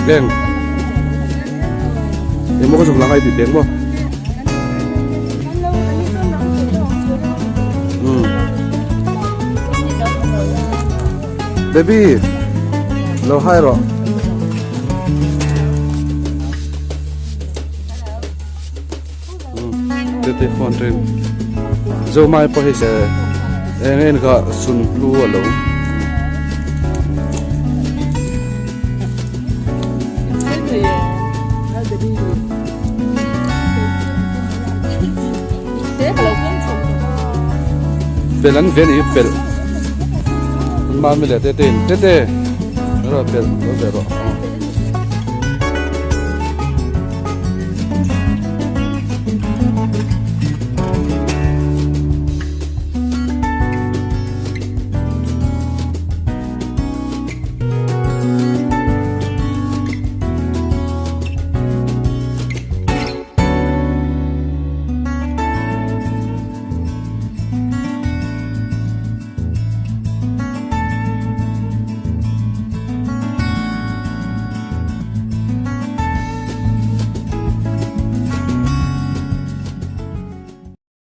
Eng. Eng maw ka zuk lang ai ti pek maw. Hmm. Baby, lo hai rawh. Tete phone rin. Zo mai pawh hi se eng en kha sun hlu a lo. Pel an ven hi pel. Mami leh tete in tete. Ro pel lo ve ro.